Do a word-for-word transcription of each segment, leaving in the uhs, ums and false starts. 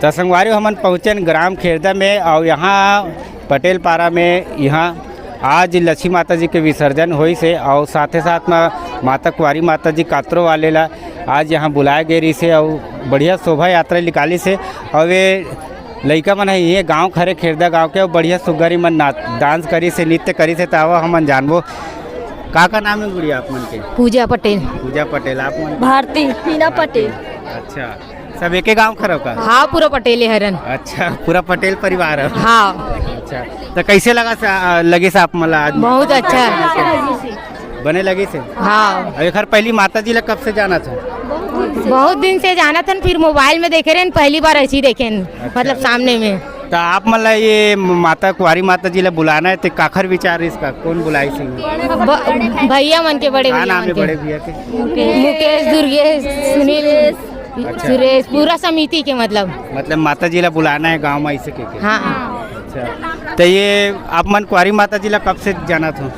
त संगवारी हो, हमन पहुँचेन ग्राम खेरदा में, अउ यहाँ पटेल पारा में यहाँ आज लक्ष्मी माता जी के विसर्जन होइस हे, अउ साथे साथ में माता कुंवारी माता जी कातरो वाले ला आज यहाँ बुलाए गे रिहिस हे, अउ बढ़िया शोभा यात्रा निकालिस हे। अउ ये लइका मन हे, ये गाँव खरे खेरदा गाँव के, अउ बढ़िया सुग्घर मन ना डांस करिस हे, नृत्य करिस हे। त आवा हमन जानबो का का नाम हे गुड़िया आप मन के? पूजा पटेल। पूजा पटेल। आप मन? भारती। हीना पटेल। अच्छा, सब एके गांव खरो का? हाँ, पूरा पटेले हरन। अच्छा, पूरा पटेल परिवार हे। हाँ। अच्छा, तो कैसे लगा सा, लगिस आप मन ला आज? बहुत अच्छा। बने लगिस हे? हाँ। अउ एखर पहली माता जी ला कब से जानत हो? बहुत दिन से जानत हन, फिर मोबाइल में देखे रहेन, पहली बार ऐसी देखेन, अच्छा। मतलब सामने में। तो आप मन ला ये माता कुंवारी माता जी ला बुलाना हे, तो काखर विचार इसका, कौन बुलाइस हे? ब-, भैया मन के, बड़े का भैया नाम मन हे के। बड़े भैया के? मुकेश, दुर्गेश, सुनील, अच्छा। सुरेश, पूरा समिति के मतलब। मतलब माता जी ला बुलाना हे गांव में, ऐसे के, के? हाँ। अच्छा, तो ये आप मन कुंवारी माता जी ला कब से जानत हो?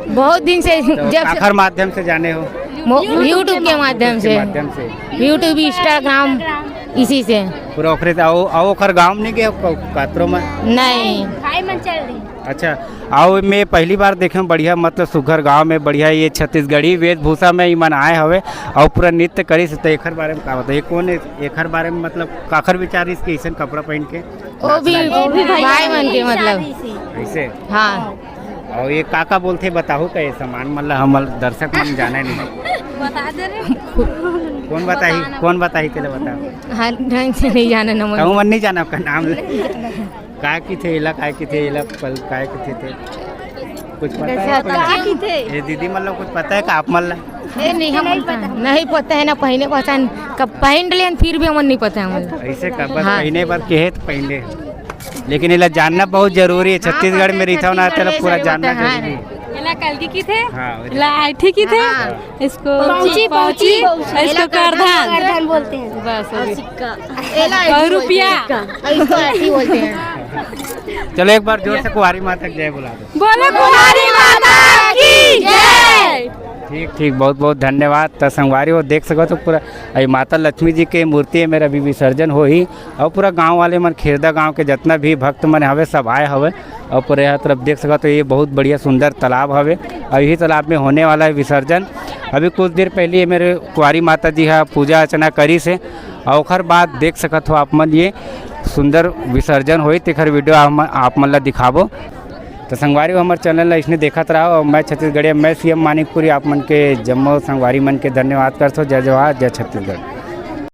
बहुत दिन से, तो जब से काखर माध्यम से जाने हो? मो-, YouTube के माध्यम के से। माध्यम से। YouTube, Instagram, इसी से। पूरा ओखरे से। अउ, अउ ओखर गांव नहीं गए हो क-, कातरो में? नहीं। भाई मन चल रही। अच्छा, अउ मैं पहली बार देखे हूँ, बढ़िया, मतलब सुघर गांव में बढ़िया ये छत्तीसगढ़ी वेशभूषा में इमन आए हवे अउ पूरा नृत्य करिस, तो एखर बारे में का बताओ? ये कौन हे? एखर बारे में मतलब काखर विचार इसके ऐसन कपड़ा पहन के? वो भी, नाचना। वो भी भाई मन के मतलब। ऐसे? हाँ। अउ ये का का बोलथे बताहू का, ये सामान मतलब हमर दर्शक मन जाने नहीं। बता दे रे। कौन बताही, कौन बताही, तेला बता। हाँ, ढंग से नहीं जाने न मन। कहूँ मन नहीं जाना आपका नाम ले। काय किथे एला, काय किथे एला, पल काय किथे ते? कुछ पता हे? का किथे? ये दीदी मतलब कुछ पता हे का आप मन ला? ए, नहीं, हम नहीं पता। नहीं पता हे ना, पहने पहचान, कब पहन लेन, फिर भी हमन नहीं पता हे हमन ला। ऐसे का बस हाँ। पहने बर के हे तो पहन ले। लेकिन एला जानना बहुत जरूरी हे, हाँ, छत्तीसगढ़ में रहिथव ना, तेला पूरा छत्तीसगढ़ जानना में जरूरी हे। एला कलगी किथे? हाँ, वही। एला आइठी किथे? हाँ। इसको पहुंची, पहुंची, पहुंची। इसको एला करधन। करधन बोलते हैं। बस, हो गई। सिक्का। एला और रुपया। इसको ऐसे ही बोलते हैं। चलो, एक बार जोर से कुंवारी माता की जय बुला दो। बोलो कुंवारी माता की जय। ठीक, ठीक, बहुत, बहुत धन्यवाद। त संगवारी हो, देख सकत हो पूरा, ये माता लक्ष्मी जी के मूर्ति हे, मेरा अभी विसर्जन होही अउ पूरा गांव वाले मन, खेरदा गांव के जितना भी भक्त मन हवे, सब आए हवे। अउ पूरा यहाँ तरफ देख सकत हो, ये बहुत बढ़िया सुंदर तालाब हवे अउ यही तालाब में होने वाला हे विसर्जन। अभी कुछ देर पहले ये मेरे कुंवारी माता जी हा पूजा अर्चना करिस हे अउ ओखर बाद देख सकत हो आप मन, ये सुंदर विसर्जन होही, तेखर video हम आप मन ला दिखाबो। तो संगवारी हो, हमर channel ला इसने देखत रहो अउ मैं छत्तीसगढ़िया, मैं सीएम मानिकपुरी, आप मन के जम्मो संगवारी मन के धन्यवाद करथो। जय जोहार, जय छत्तीसगढ़।